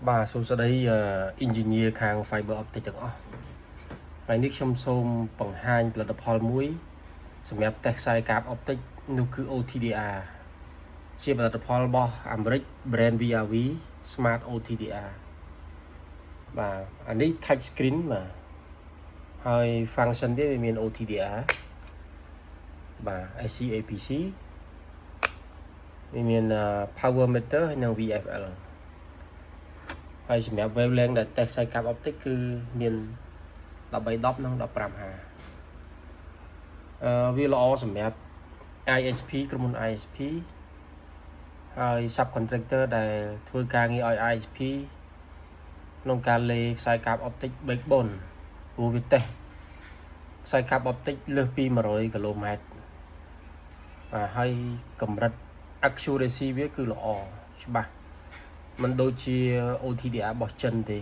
បាទសួស្តីអឺ engineer ខាង Fiber Optic ទាំងអស់ថ្ងៃនេះខ្ញុំសូមបង្ហាញផលិតផលមួយ សម្រាប់តេស្តខ្សែកាប Optic នោះគឺ OTDR ជាផលិតផលរបស់អាមេរិក brand VRV Smart OTDR បាទអានេះ touch screen បាទហើយ function វាវាមាន OTDR បាទ SC APC វាមាន power meter ហើយនិង VFL ហើយសម្រាប់ wavelength ដែលតេស្តខ្សែកាប optic គឺមាន1310និង1550អឺវាល្អសម្រាប់ ISP ក្រុមហ៊ុន ISP ហើយ subcontractor ដែលធ្វើការងារឲ្យ ISP ក្នុងការលេខ្សែកាប optic backbone ព្រោះវាតេស្តខ្សែកាប optic លើសពី100គីឡូម៉ែត្របាទហើយកម្រិត accuracy វាគឺល្អច្បាស់មិនដូចជា OTDR របស់ចិនទេ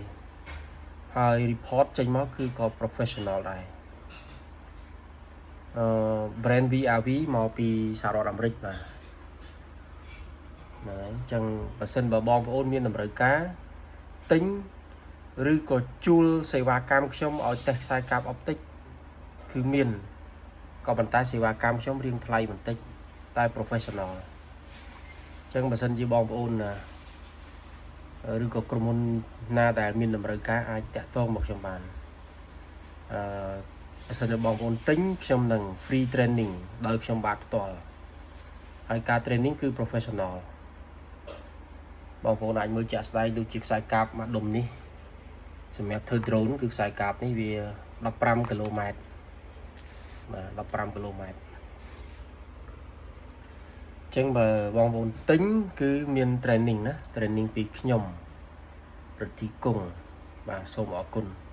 ហើយ report ចេញមកគឺក៏ professional ដែរអឺ brand VRV មកពីសហរដ្ឋអាមេរិកបាទហ្នឹងហើយអញ្ចឹងបើសិនបើបងប្អូនមានតម្រូវការទិញឬក៏ជួលសេវាកម្មខ្ញុំឲ្យតេស្តខ្សែកាប optic គឺមានក៏ប៉ុន្តែសេវាកម្មខ្ញុំរៀងថ្លៃបន្តិចតែ professional អញ្ចឹងបើសិនជាបងប្អូនណាឬក៏ក្រុមហ៊ុនណាដែលមានតម្រូវការអាចតាក់ទងមកខ្ញុំបានអឺបើសិនជាបងប្អូនទិញខ្ញុំនឹង free training ដោយខ្ញុំបាទផ្ទាល់ហើយការ training គឺ professional បងប្អូនអាចមើលជាក់ស្ដែងដូចជាខ្សែកាបមួយដុំនេះសម្រាប់ធ្វើ drone គឺខ្សែកាបនេះវា15គីឡូម៉ែត្របាទ15គីឡូម៉ែត្រចឹងបើបងប្អូនទិញគឺមាន training ណា training ពីខ្ញុំ រិទ្ធីគង់បាទសូមអរគុណ។